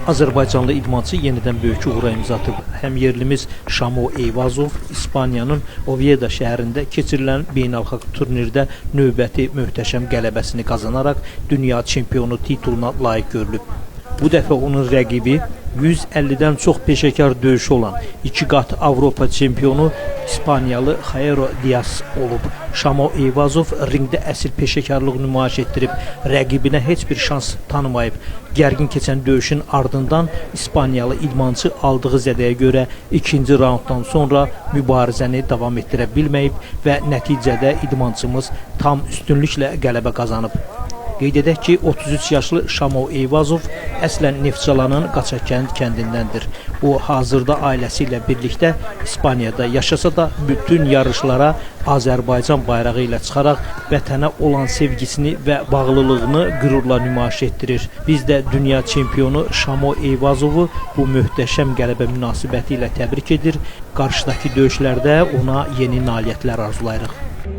Azərbaycanlı idmançı yenidən böyük uğura imza atıb. Həmyerlimiz Şamo Eyvazov İspaniyanın Oviedo şəhərində keçirilən beynəlxalq turnirdə növbəti möhtəşəm qələbəsini qazanaraq dünya çempionu tituluna layiq görülüb. Bu dəfə onun rəqibi 150-dən çox peşəkar döyüşü olan iki qat Avropa çempionu İspaniyalı Jairo Diaz olub. Şamo Eyvazov ringdə əsl peşəkarlıq nümayiş etdirib, rəqibinə heç bir şans tanımayıb. Gərgin keçən döyüşün ardından İspaniyalı idmançı aldığı zədəyə görə ikinci raunddan sonra mübarizəni davam etdirə bilməyib və nəticədə idmançımız tam üstünlüklə qələbə qazanıb. Qeyd edək ki, 33 yaşlı Şamo Eyvazov əslən Neftçalanın Qaçakənd kəndindəndir. O, hazırda ailəsi ilə birlikdə İspaniyada yaşasa da bütün yarışlara Azərbaycan bayrağı ilə çıxaraq vətənə olan sevgisini və bağlılığını qürurla nümayiş etdirir. Biz də dünya çempionu Şamo Eyvazovu bu möhtəşəm qələbə münasibəti ilə təbrik edir. Qarşıdakı döyüşlərdə ona yeni nailiyyətlər arzulayırıq.